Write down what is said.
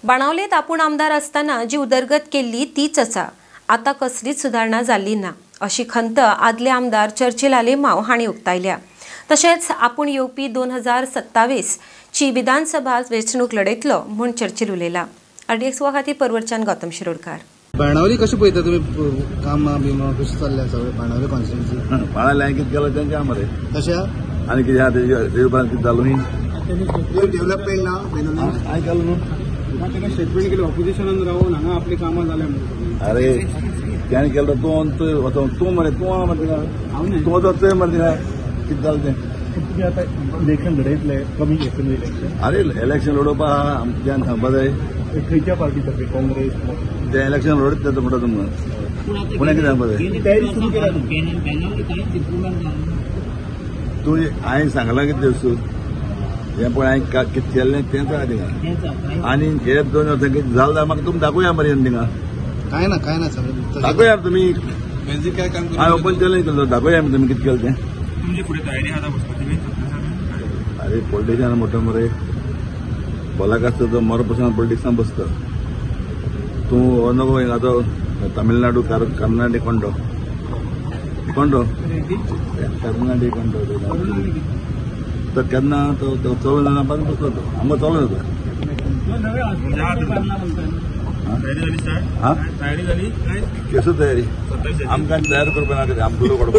बाणावलेत आपूण आमदार आसतना जी उदरगत केल्ली तीच आसा, आतां कसलीच सुदारणा जाल्ली ना अशी खंत आदले आमदार चर्चिल आलेमाव हांणी उक्तायल्या. तशेंच आपूण येवपी 2027 ची विधानसभा वेंचणूक लढयतलो म्हूण चर्चिल उलयला. आरडीएक्स खातीर परवरच्यान गौतम शिरोडकार. बाणावली कशें पळयता तुमी कामां बिमां कशें चल्ल्या सगळें बाणावली कॉन्स्टिट्युएन्सी? बाणावली कितें केलां तेंचें आहा मरे तशें आनी कितें आहा तेजे उपरांत कितें जालो न्ही डेव्हलपमेंट ना हांवें केलो न्हू ताका स्टेटमेंट केलें ऑपोजिशनान रावन हांगा आपलीं कामां जाल्या म्हणून. अरे त्याने केलं तूं तूं मरे तूं आहा मरे थिंगा तूं वचो थंय मरे थिंगा कितें जालें तें. तुमी आतां इलेक्शन लढयतले कमींग असेंब्ली इलेक्शन? अरे इलेक्शन लडोवपा आहा आमच्यान सांगपा जाय. खंयच्या पार्टी तर्फे? काँग्रेस ते इलेक्शन लढयतले तो म्हणटा तुमकां पुणें कितें सांगपा जाय. तयारी सुरू केल्या तूं हांवें सांगलां कितें वस्तू हें पळय हांवें कितें केल्लें तेंच आहा थिंगा आनी हे 2 वर्सां कितें जालें जाल्यार म्हाका तुमी दाखोवया मरे थिंगा. काय ना काय ना सगळें दाखोवया तुमी. बेजीक काय काम हांवें ओपन चॅलेंज केलो दाखोवया तुमी कितें केलें तें. तुमची फुडें तयारी आसा वचपाची? अरे पॉलिटिशियन मोठो मरे बोलाक आसता तो मरपासून पॉलिटिक्सान बसता. तूं नको आतां तमिळनाडू कर्नाटक कोणतो कोणतो कर्नाटक कोणतो तो केन्ना तो चलोन जाणा बसलो तो आमकां चलोन जाता. तयारी जाली? केसो तयारी आमकां तयार करपा नाका आमकां